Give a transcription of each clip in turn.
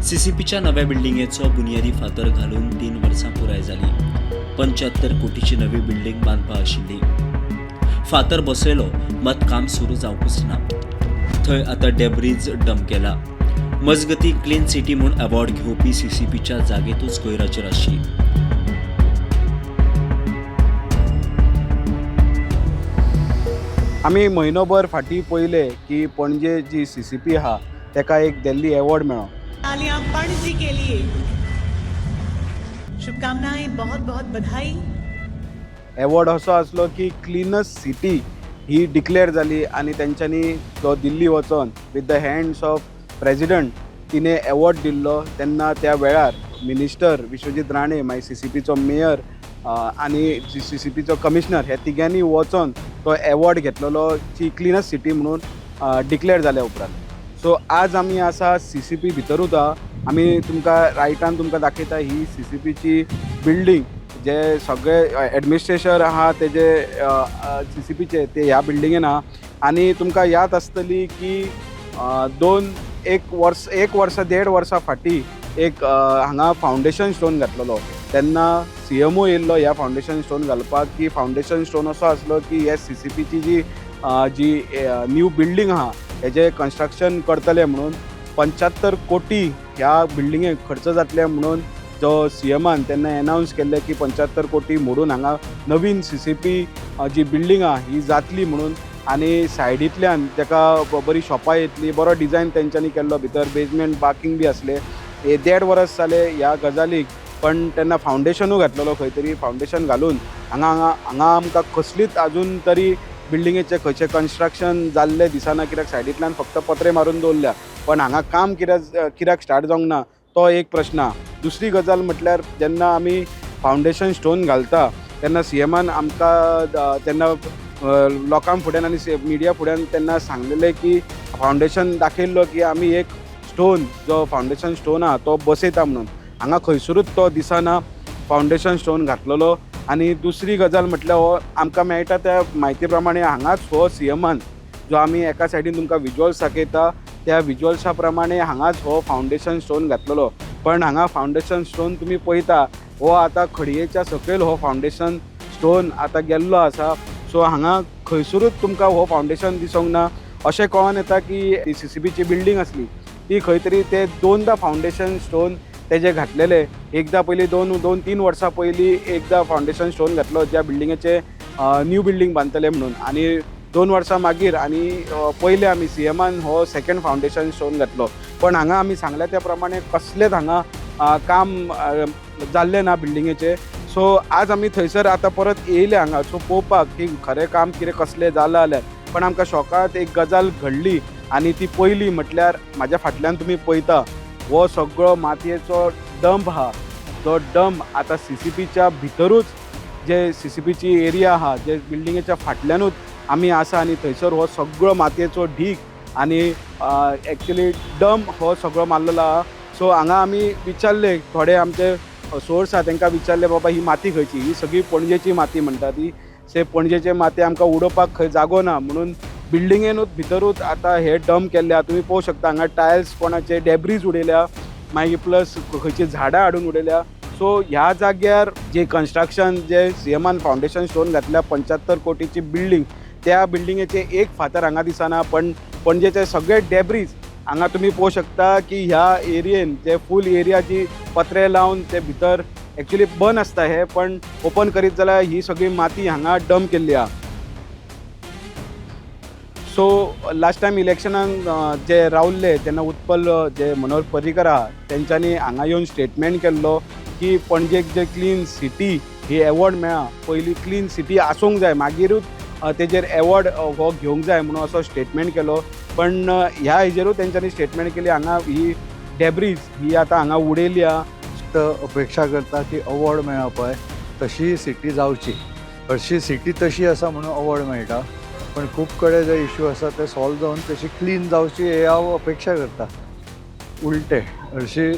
सीसीपीच्या नव्या बिल्डिंगेचो बुनियादी फातर घालून 3 वर्सां पुराय जाली. 75 कोटीची नवी बिल्डिंग बांदपा आशिल्ली. फातर बसयलो मात काम सुरू जावंकूच ना. थंय आतां डेब्रीज डंप केला. मजगती, क्लीन सिटी म्हूण अवॉर्ड घेवपी सीसीपीच्या जागेतूच कोयराची राशी. आमी म्हयनोभर फाटीं पळयलें की पणजे जी सीसीपी आहा तेका एक दिल्ली एवॉर्ड मेळ्ळो. तालियां पणजी के लिए. शुभकामनाएं, बहुत बहुत बधाई. एवॉर्ड असो आसलो की क्लिनस्ट सिटी ही डिक्लेअर जाली आनी तेंच्यांनी तो दिल्ली वचोन with the hands of president तिणें एवॉर्ड दिल्लो. तेन्ना त्या वेळार मिनिस्टर विश्वजीत राणे, मागीर सीसीपीचो मेयर आनी सीसीपीचो कमिशनर ह्या तिग्यांनी वचोन तो एवॉर्ड घेतलेलो जी क्लिनस्ट सिटी म्हणून डिक्लेअर जाल्या उपरांत. सो आज आमी आसा सीसीपी भितरूच आहा. आमी तुमकां रायटान तुमकां दाखयता ही सीसीपीची बिल्डींग, जे सगळे एडमिनिस्ट्रेशन आहा तेजे सीसीपीचे ते ह्या बिल्डिंगेन आहा. आनी तुमकां याद आसतली की दोन एक वर्स, एक वर्सा देड वर्सां फाटीं एक हांगा फावंडेशन स्टोन घातलेलो. तेन्ना सीएमओ येयल्लो ह्या फावंडेशन स्टोन घालपाक, की फावंडेशन स्टोन असो आसलो की हे सीसीपीची जी न्यू बिल्डींग आहा हेजें कन्स्ट्रक्शन करतले म्हणून, 75 कोटी ह्या बिल्डिंगेक खर्च जातले म्हणून जो सीएमान तेन्ना एनावन्स केल्लें की 75 कोटी मोडून हांगा नवीन सीसीपी जी बिल्डींग आहा ही जातली म्हणून. आनी सायडींतल्यान तेका बरी शॉपां येतली, बरो डिजायन तेंच्यांनी केल्लो, भितर बेजमेंट पार्कींग बी आसलें. हे देड वर्स जालें ह्या गजालीक, पण तेन्ना फावंडेशनूय घातलेलो खंय तरी. फावंडेशन घालून हांगा आमकां कसलीच अजून तरी बिल्डिंगेचें खंयचें कन्स्ट्रक्शन जाल्लें दिसना, कित्याक सायडींतल्यान फक्त पत्रे मारून दवरल्या, पण हांगा काम कित्याक स्टार्ट जावंक ना तो एक प्रश्न आहा. दुसरी गजाल म्हटल्यार जेन्ना आमी फावंडेशन स्टोन घालता तेन्ना सीएमान आमकां तेन्ना लोकां फुड्यान आनी मिडिया फुड्यान तेन्ना सांगलेलें की फावंडेशन दाखयल्लो की आमी एक स्टोन जो फावंडेशन स्टोन आहा तो बसयता म्हणून. हांगा खंयसरूच तो दिसना फावंडेशन स्टोन घातलेलो. आनी दुसरी गजाल म्हटल्यार हो आमकां मेळटा त्या म्हायती प्रमाणे हांगाच हो सीएमान जो आमी एका सायडीन तुमकां विज्युअल्स दाखयता त्या विज्युअल्सा प्रमाणे हांगाच हो फावंडेशन स्टोन घातलेलो. पण हांगा फावंडेशन स्टोन तुमी पळयता, हो आतां खडयेच्या सकयल हो फावंडेशन स्टोन आतां गेल्लो आसा. सो हांगा खंयसरूच तुमकां हो फावंडेशन दिसोंक ना. अशें कळोन येता की सीसीपीची बिल्डींग आसली ती खंय तरी ते दोनदां फावंडेशन स्टोन तेजे घातलेले. एकदां पयलीं 2-3 वर्सां पयलीं एकदां फावंडेशन स्टोन घातलो ज्या बिल्डिंगेचे न्यू बिल्डींग बांदतले म्हणून, आनी 2 वर्सां मागीर आनी पयले आमी सीएमान हो सेकंड फावंडेशन स्टोन घातलो. पण हांगा आमी सांगल्या त्या प्रमाणे कसलेच हांगा काम जाल्लें ना बिल्डिंगेचें. सो आज आमी थंयसर आतां परत येयले हांगा सो पळोवपाक की खरें काम कितें कसलें जालां जाल्यार. पण आमकां शॉकांत एक गजाल घडली आनी ती पयली म्हटल्यार म्हाज्या फाटल्यान तुमी पळयता हो सगळो मातयेचो डंप आहा. तो डंप आतां सीसीपीच्या भितरूच, जे सीसीपीची एरिया आहा, जे बिल्डिंगेच्या फाटल्यानूच आमी आसा आनी थंयसर हो सगळो मातयेचो ढीग आनी एक्चुली डंप हो सगळो मारलेलो आहा. सो हांगा आमी विचारले, थोडे आमचे सोर्स आहा तांकां विचारले, बाबा ही माती खंयची? ही सगळी पणजेची माती म्हणटा ती. से पणजेचे माती आमकां उडोवपाक खंय जागो ना म्हणून बिल्डिंगेनूच भितरूच आतां हे डंप केल्ले आहा. तुमी पळोवंक शकता हांगा टायल्स कोणाचे डेब्रीज उडयल्या, मागीर प्लस खंयची झाडां हाडून उडयल्या. सो ह्या जाग्यार जे कन्स्ट्रक्शन जे सीएमान फावंडेशन स्टोन घातल्या 75 कोटीची बिल्डींग, त्या बिल्डिंगेचे एक फातर हांगा दिसना. पण पणजेचे सगळे डेब्रीज हांगा तुमी पळोवंक शकता की ह्या एरियेन जे फूल एरिया जी पत्रे लावन ते भितर एक्चुली बंद आसता हे, पण ओपन करीत जाल्यार ही सगळी माती हांगा डंप केल्ली आहा. सो लास्ट टायम इलेक्शनाक जे रावल्ले तेन्ना उत्पल जे मनोहर पर्रीकर आहा तेंच्यांनी हांगा येवन स्टेटमेंट केल्लो की पणजेक जे क्लीन सिटी ही एवॉर्ड मेळ्ळा, पयली क्लीन सिटी आसूंक जाय, मागीरूच तेजेर एवॉर्ड हो घेवंक जाय म्हणून असो स्टेटमेंट केलो. पण ह्या हेजेरूय तेंच्यांनी स्टेटमेंट केली, हांगा ही डेब्रीज ही आतां हांगा उडयली आहा. फक्त अपेक्षा करता की अवॉर्ड मेळ्ळा पळय तशी सिटी जावची. हरशी सिटी तशी आसा म्हणून अवॉर्ड मेळटा, पण खूब कडेन जे इशू आसा ते सॉल्व जावन तशी क्लीन जावची हे हांव अपेक्षा करता. उलटे हरशी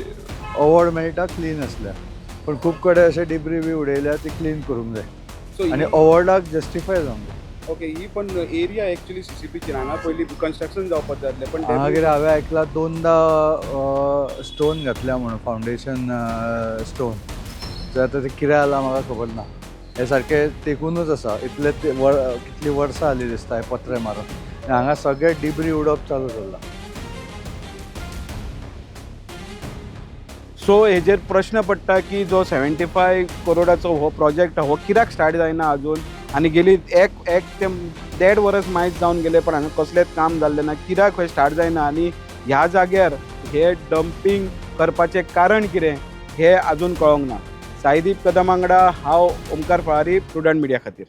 अवॉर्ड मेळटा क्लीन आसल्यार, पण खूब कडेन अशे डिब्री बी उडयल्या, ती क्लीन करूंक जाय आनी अवॉर्डाक जस्टिफाय जावंक जाय. ओके, ही पण एरिया एक्चुअली सीसीपीची. हांगा पयलीं कन्स्ट्रक्शन जावपाक जाय आसलें, पण हांगा कितें हांवें आयकलां, दोनदा स्टोन घातल्या म्हणून, फावंडेशन स्टोन. तर आतां तें कितें जालां म्हाका खबर ना. हे सारकें तेकूनच आसा इतले ते वर, कितलीं वर्सां जालीं दिसता हे पत्रे मारून. आनी हांगा सगळें डिब्री उडप चालू चल्लां. सो हेजेर प्रश्न पडटा की जो 75 करोडाचो हो प्रोजेक्ट हो कित्याक स्टार्ट जायना अजून, आनी गेली एक एक ते देड वरस मायज जावन गेले, पण हांगा कसलेंच काम जाल्लें ना. कित्याक हें स्टार्ट जायना आनी ह्या जाग्यार हे डंपींग करपाचें कारण कितें हें अजून कळोंक ना. साईदीप कदम वांगडा हांव ओमकार फळारी, प्रुडंट मिडिया खातीर.